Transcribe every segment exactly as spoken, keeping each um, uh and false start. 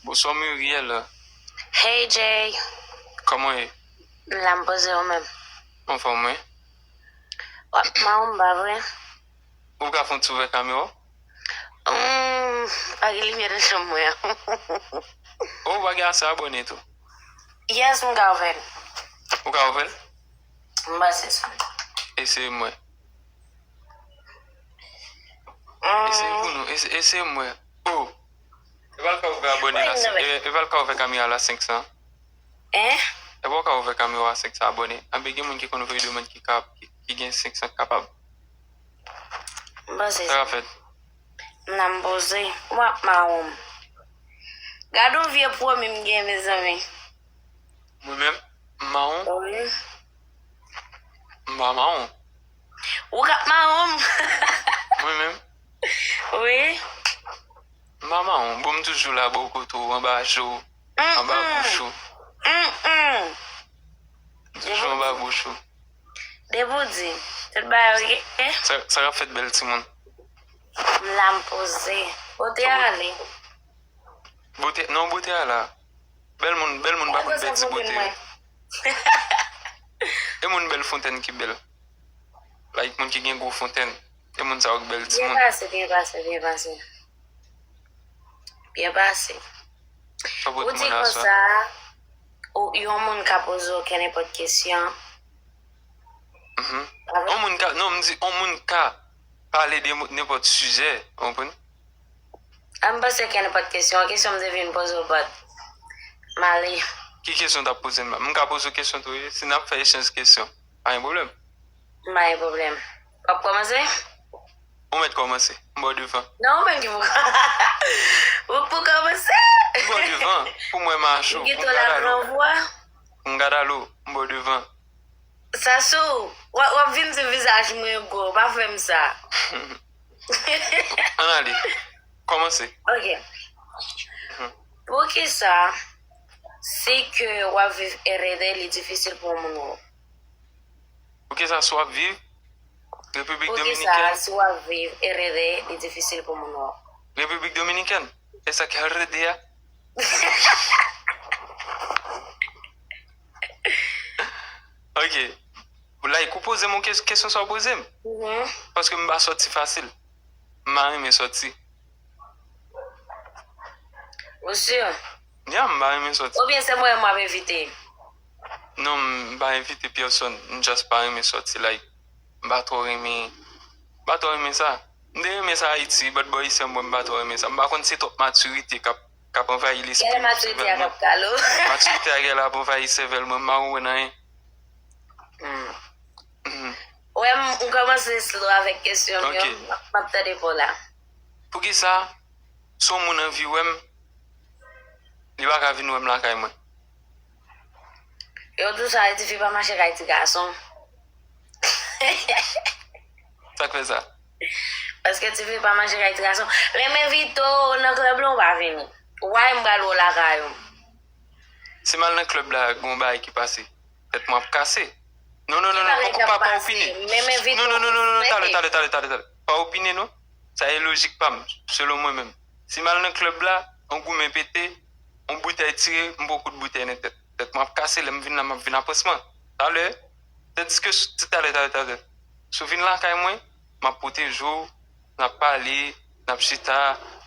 Bonswa Muriel. Hey Jay, Kòman w ye? M la m poze ou menm. Anfòm wi. W ap mawon m pa vre? Ou ka fè yon ti ouvè kamera w? Hmm, pa gen limyè nan chanm mwen an. Oh, ou pa gen ase abòne tou? Yes, m ka ouvè l. Ou ka ouvè l? M panse sa. Eseye m wè. Eseye pou nou. Eseye m wè. Oh. E pa l ka ouvè abòne la. E pa l ka ouvè kamera la senk san. Hein? E pa w ka ouvè kamera a senk san abòne. Anben gen moun ki konn voye demann ki ka ki, ki gen senk san k kapab. M panse Sa ka fèt. M nan m poze. W ap mawon m. Gade yon vye pwomi m gen mezanmi. Mwen menm, m mawon. Wi. M pa mawon. Ou k ap mawon m. Mwen menm, Wi. m pa mawon. Bon, m toujou la bò kote w, anba je w, anba bouch ou. Mm-mm. Toujou anba bouch ou. Depi w di. Tout bagay oke. Sa, sa k ap fèt bèl timoun? M la m poze. Kote ale? Bote, non, bote a la. Bèl moun, bèl moun pa konn pèdi bote yo. E moun bèl fontèn ki bèl. Like moun ki gen gwo fontèn. E moun sa yo k bèl Byen timoun. Pase, byen pase, byen pase. Byen pase. Chapo Ou ti di moun aswa. Konsa, ou, yon moun ka poze w kenenpòt kesyon. Mhm. On moun ka, non, m di, on moun ka pale de mo- nenpòt sijè, ou konprann? A m panse kenenpòt kesyon, kesyon m te vin poze w but m ale. Ki kesyon w t ap poze m la? M ka poze w kesyon tou, wi. Si n ap fè echanj kesyon, pa gen pwoblèm. M pa gen pwoblèm. W ap kòmanse? Ou mèt kòmanse. M ba w devan. Non, ou menm ki pou ou pou kòmanse. M ba w devan. Pou mwen mache w. M kite w la gran vwa. M gad alo. M ba w devan. Sasou, w ap, w ap vin di vizaj mwen gwo, pa fè m sa. Ann ale. Kòmanse. Ok. Poukisa si ke w ap viv R D li difisil pou yon moun wè w? Poukisa si w ap viv Repiblik Poukisa Dominikèn? Si w ap viv R D li difisil pou moun wè w? Repiblik Dominikèn? E sa k R D a? Ok. Like, ou poze m yon kes- kesyon sa w poze m. Mhm. Paske m pa sòti fasil. M pa renmen sòti. Ou si? Ya, m pa renmen sòti. Oubyen se mwen m ap envite? Non, m pa envite pyèsonn. M just pa renmen sòti. Like, m pa twò renmen, m pa twò renmen sa. M te renmen sa Ayiti, but bò isi an, bon, m pa twò renmen sa. M pa konn se twòp matirite k ap, k ap anvayi lespri m. Kèlè matirite a k ap kale w? Matirite a genlè ap anvayi sèvèl mwen, m pa konprann anyen. Hmm. Mhm. Wè, m, m kòmanse slow avèk kesyon m yo. Ok. M ap tande pa w la. Poukisa, si yon moun anvi wè m, li pa ka vin wè m lakay mwen? Yo di w sa, tifi pa mache kay ti gason. Sa k fè sa? Paske tifi pa mache kay ti gason. Lè m envite w nan klèb la, ou pa vini. Why m pral wè w lakay ou? Si m al nan klèb la, gen yon bagay ki pase, tèt mwen ap kase. Non, non, non, non, pa, pa opine. Non, non, non, non, non, talè, talè, talè, talè, talè. Pa opine, non. Sa e lojik pa m, selon mwen menm. Si m al nan klèb la, yon goumen pete, yon boutèy tire, m pran kout boutèy nan tèt. Tèt mwen ap kase, lè m vin la, m ap vin apres mwen. Talè, tandiske, talè, talè, talè. Si w vin lakay mwen, m ap pwoteje w, n ap pale, n ap chita,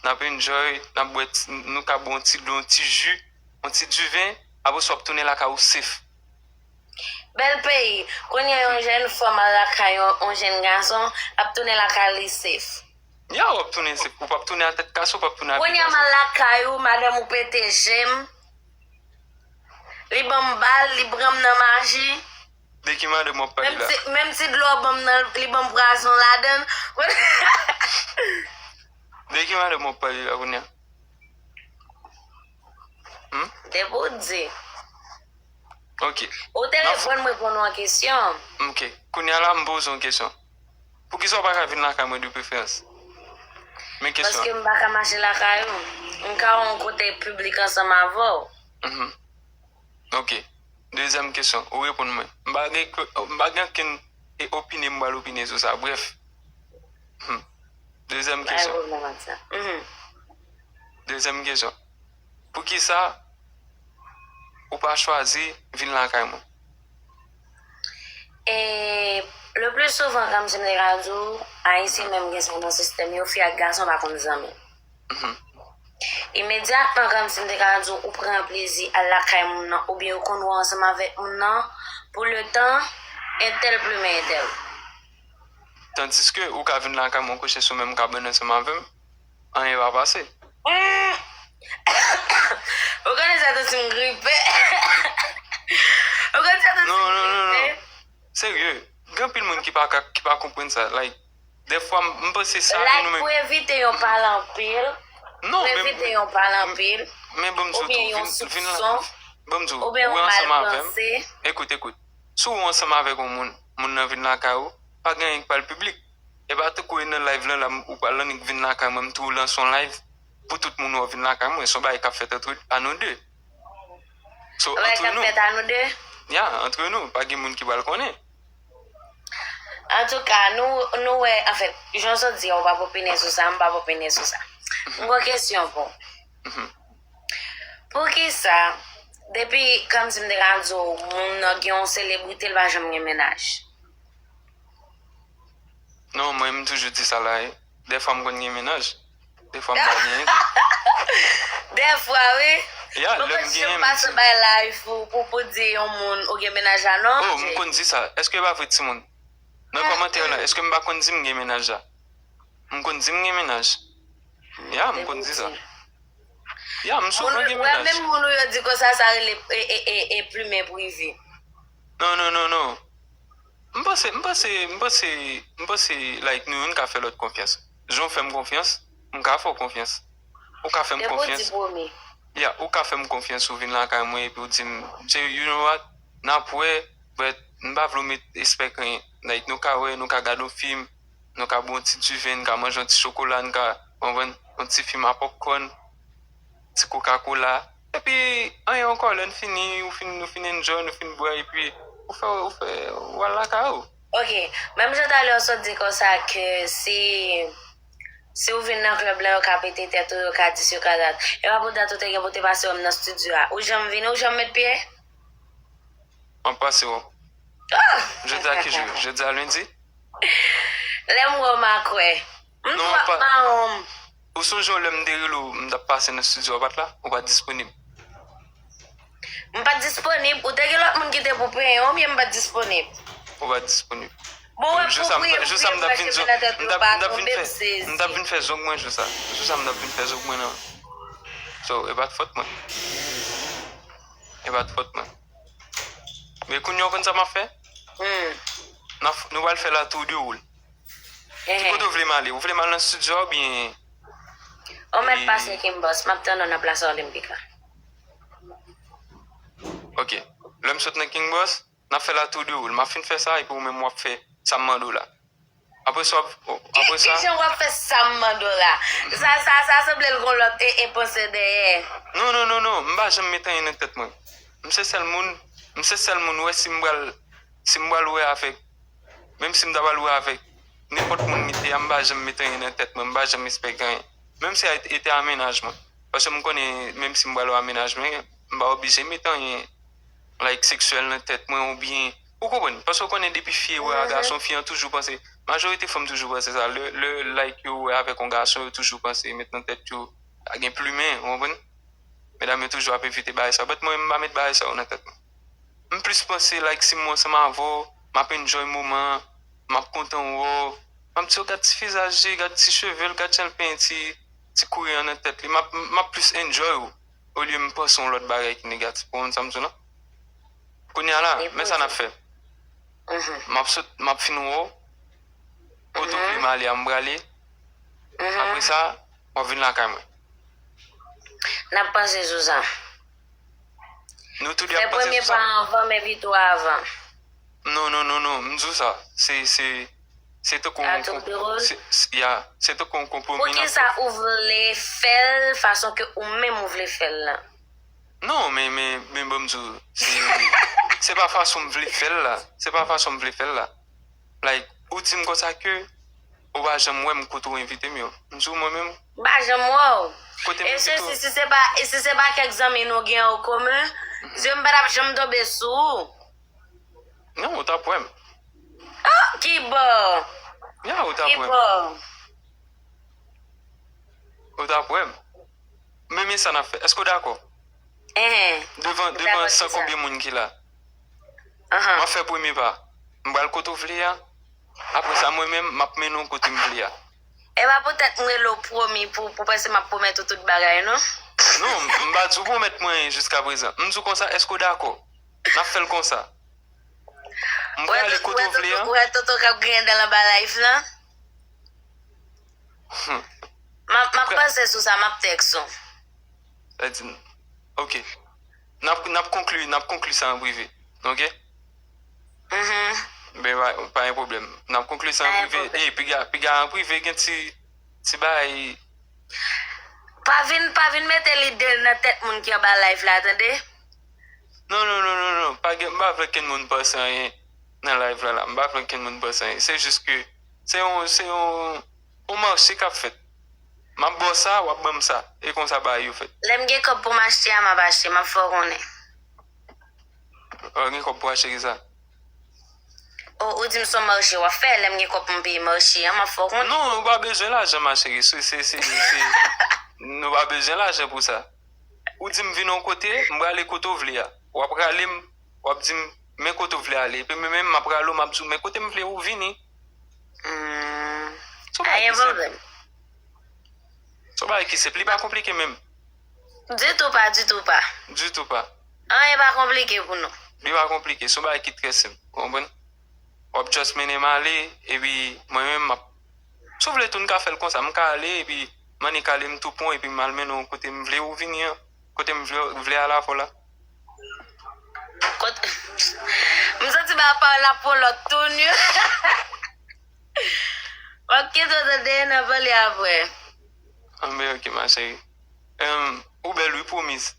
n ap enjoy, n ap bwè ti, nou ka bwè yon ti dlo, yon ti ji, yon ti diven, apre sa w ap tounen lakay ou safe. Bèl peyi, kounye a yon jèn fanm al lakay yon, yon jèn gason, l ap tounen lakay li safe. Ya, w ap tounen safe, ou p ap tounen a tèt kase, ou p ap tounen a pye kase. Kounye a m al lakay ou, madanm ou pete je m, li ban m bal, li pran m nan maji. De ki madanm w ap pale la? Menm ti dlo w ban m nan, li ban m pwazon ladan l. De ki madanm w ap pale la kounye a? Hmm? Depi w di. Ok. Ou te reponn mwen pou nou an kesyon. Ok. Kounye a la, m poze yon kesyon. Poukisa w pa ka vin lakay mwen de preferans? Men kesyon. Paske m pa ka mache lakay ou. M ka yon kote piblik ansanm avè w. Mhm. Ok. Dezyèm kesyon. Ou reponn mwen. M pa gen, m pa gen okenn e opine m pral opine sou sa. Brèf. Hmm. Dezyèm kesyon. Dezyèm kesyon. Poukisa ou pa chwazi vin lakay mwen? E le pli souvan, kòmsi m te ka di w, Ayisyen menm gen sa nan sistèm yo, fi ak gason pa konn zanmi. Imedyatman, kòmsi m te ka di w, ou pran plezi al lakay moun nan, oubyen ou konn wè ansanm avèk moun nan pou letan entèl plimen entèl. Tandiske ou ka vin lakay mwen kouche sou menm kabann ansanm avè m, anyen pa pase. Hmm. Ou konnen sa tanti m gripe. Ou konnen sa tanti Non, m non, non, gripe. non. Serye, gen anpil moun ki pa ka, ki pa konprann sa. Like, dèfwa m, m panse sa e nou Like, menm. Pou evite yon pale anpil, Non, pou men, evite yon pale anpil, men ban m di w oubyen tou, yon vin, vin la. soupson, Ban m di w, oubyen ou yon ansanm mal avè m. Panse. Ekout, ekout. Si ou ansanm avèk yon moun, moun nan vin lakay ou, pa gen anyen k pral piblik. E pa tankou e nan live lan la, ou pral annik vin lakay mwen, m tou lanse yon live pou tout moun wè w vin lakay mwen. Se yon bagay k ap fèt antre a nou de. So, Bagay antre k ap nou. Fèt a nou de. Ya, antre nou, pa gen moun ki pral konnen. Antouka, nou, nou wè, anfèt, jan w sot di a, ou p ap opine sou sa, m p ap opine sou sa. M gon kesyon pou w. Mhm. Poukisa, depi, kòmsi m te ka di w, moun nan gen yon selebrite, l pa janm gen mennaj? Non, mwen, m toujou di sa la, e. Dèfwa m konn gen mennaj. Dèfwa m pa genyen tou. Dèfwa, wi. Ya, Mwen lè m konn si genyen, w m pase di. Bay live pou, pou, pou di yon moun ou gen mennaj la, non? Oh, m konn di sa. Èske pa vre, timoun? Nan kòmantè la, èske m pa konn di m gen mennaj la? M konn di m gen mennaj. Ya, m konn di sa. Ya, m souvan gen Wè, mennaj. Menm moun ou yo di konsa, sa rele e, e, e, e plimen prive. Non, non, non, non. M panse, m panse, m panse, m panse, like, nou youn ka fè lòt konfyans. Jan w fè m konfyans, m ka fè w konfyans. Ou ka fè m Depi w di konfyans. Pwomi. Ya, ou ka fè m konfyans, ou vin lakay mwen, epi w di m, "Che, you know what? N ap wè, but m pa vle w met espèk anyen." Like, nou ka wè, nou ka gade yon fim, nou ka bwè yon ti diven, nou ka manje yon ti chokola, nou ka, konprann, yon ti fim a popcorn, ti Coca-Cola. Epi, anyen ankò, lè n fini, ou fin, nou fin enjoy, nou fin bwè, epi ou fè, ou fè, ou al lakay ou. Ok, menm jan talè w sot di konsa ke si, si w vin nan klèb la, yo ka pete tèt ou, yo ka di si yo ka dat. E pa pou dat ou te gen pou te pase wè m nan estidyo a. Ou janm vini, ou janm met pye? M ap pase wè w. Ah! Jodi a ki jou? Jodi a lendi? Lè m wè w, m a kwè. M Non, twò pa- mawon. Ou sonje w lè m te rele w, m t ap pase nan estidyo, ou pa t la? Ou pa t disponib? M pa t disponib. Ou te gen lòt moun ki te pou penyen w, oubyen m pa t disponib? Ou pa t disponib. Bon, wè, Jou pou sa, m priye, ta- jou pou sa, priye, m t ap m vin mache zong, nan tèt m yo t ap, pa m t ap vin tonbe, fè, m sezi. M t ap vin fè zong mwen jou sa. Jou sa, m t ap vin fè zong mwen nan. So, e pa t fòt mwen. E pa t fòt mwen. Men kounye a, w konn sa m ap fè? Hmm. N ap, nou pral fè la tou de woul. Ki Ehe. kote w vle m ale? Ou vle m al nan estidyo a oubyen? Ou mèt E- pase King Boss, m ap tann ou nan Plas Olenpik la. Ok. Lè m sot nan King Boss, n ap fè la tou de woul. M ap fin fè sa, epi ou menm w ap fè sa m mande w la. Apre sa, w ap, apre sa, Kijan w ap fè sa m mande w la? Sa, sa, sa sanble l gon lòt e, e panse dèyè. Non, non, non, non. M pa janm met anyen nan tèt mwen. M se sèl moun, m se sèl moun wè si m pral, si m pral wè avèk, menm si m ta pral wè avèk nenpòt moun li te a, m pa janm met anyen nan tèt mwen, m pa janm espèk anyen. Menm si a te, te a mennaj mwen. Paske m konnen, menm si m pral wè a mennaj mwen, m pa oblije met anyen, like, seksyèl nan tèt mwen, oubyen, ou konprann? Paske w konnen, depi fi wè a gason, fi an toujou panse, majorite fanm toujou panse sa. Lè, lè, like, yo wè avèk yon gason, yo toujou panse, met nan tèt yo, a gen plimen, ou konprann? Medam yo toujou ap evite bagay sa. But mwen, m pa met bagay sa yo nan tèt mwen. M plis panse, like, si m ansanm avè w, m ap enjoy moman an, m ap kontan wè w. M ap di w, "Gad ti vizaj li, gad ti cheve l, gad jan l penyen ti, ti kouri an nan tèt li." M ap, m ap plis enjoy ou, olye m panse yon lòt bagay ki negatif. Ou konprann sa m di w lan? Kounye a la, men sa n ap fè. M ap sot, m ap fin wè w. Kote w vle m ale a, m prale. Apre sa, w ap vin lakay mwen. N ap panse sou sa. Nou tou de Fè ap panse premye sou pa sa. Anvan, men pito avan. Non, non, non, non. M di w sa. Se, se, se tankou A yon tou konp-, de woul? se, se, ya, se tankou yon konpwomi n ap Poukisa fè. Ou vle fè l fason ke ou menm ou vle fè l lan? Non, men, men, men ban m di w, se, se pa fason m vle fè l la. Se pa fason m vle fè l la. Like, ou di m konsa ke, Ou pa janm wè m kote w envite m yo. M di w mwen menm. M pa janm wè w. Kote m envite w. E si se pa, e si se pa kèk zanmi nou gen an komen, zye m pa t ap janm tonbe sou ou. Non, ou t ap wè m. Oh, ki bò? Ya, ou t ap wè m. Ou t ap wè m. Men, men sa n ap fè. Èske w dakò? Devan, devan san konbyen moun ki la. M ap fè premye pa. M pral kote w vle a. Apre sa, mwen menm, m ap mennen w kote m vle a. E pa poutèt m rele w pwomi pou, pou panse m ap pwomèt ou tout bagay, non? Non, m pa di w pwomèt mwen jiska prezan. M di w konsa, èske w dakò? N ap fè l konsa. M prale kote w vle a. Ou wè tonton k ap griyen dan l anba live lan? M ap, m ap panse sou sa, m ap tèks ou. Sa di, ok. N ap, n ap konkli, n ap konkli sa an prive. Ok? Ben, pa, pa gen pwoblèm. N ap konkli sa an prive. E, piga, piga an prive, gen ti, ti bagay. Pa vin, pa vin mete lide nan tèt moun ki anba live la, tande? Non, non, non, non, non. Pa gen, m pa vle kenn moun panse anyen nan live la, la. M pa vle kenn moun panse anyen. Se jis ke se yon, se yon, yon mache k ap fèt. M ap ba w sa, w ap ban m sa. E konsa bagay yo fèt. Lè m gen kòb pou m achte a, m ap achte, m ap fè w konnen. Ou gen kòb pou achte ki sa? O, ou di m se yon mache w ap fè, lè m gen kòb pou m peye mache a, m ap fè w konnen. Non, nou pa bezwen lajan, ma chérie. Se, se, se, se, nou pa bezwen lajan pou sa. Ou di m vin yon kote, m prale kote w vle a. W ap rale m, w ap di m, men kote w vle ale. Epi mwen menm, m ap rale w, m ap di w, men kote m vle ou vini. Hmm. Se yon bagay ki senp. Se yon bagay ki senp. Li pa konplike menm. Ditou pa, ditou pa. Ditou pa. Anyen pa konplike pou nou. Li pa konplike. Se yon bagay ki trè senp. Ou konprann? W ap just mennen m ale, epi mwen menm, m ap Si w vle tou, n ka fè l konsa. M ka ale, epi m annik ale, m tou pran w, epi m al mennen w kote m vle ou vini an. Kote m vle, vle al avè w la. Kot, m santi ba pawòl la pou lòt tou, non. W ap kite w tande, n a pale apre. Anben, ok, ma chérie. Em, ou bèl, wi, promise.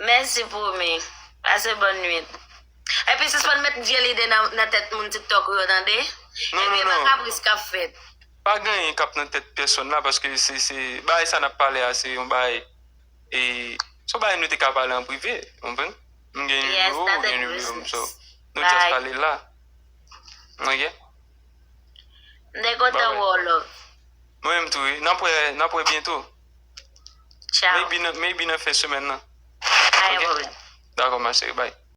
Mèsi, promis. Pase bòn nwit. Epi sispann met vye lide nan, nan tèt moun TikTok ou yo, tande? Non, non, non. Epi e pa kapris k ap fèt. Pa gen anyen k ap nan tèt pèsonn la, paske se, se, bagay sa n ap pale a, se yon bagay, e, se yon bagay nou te ka pale an prive, ou konprann? M gen nimewo, ou gen nimewo m, so, nou just pale la. Ok? M te kontan wè w, love. Mwen menm tou, wi. N ap wè, n ap wè byento. Ciao. Maybe nan, maybe nan fen semèn nan. Pa gen pwoblèm. Dakò, ma chérie, bye.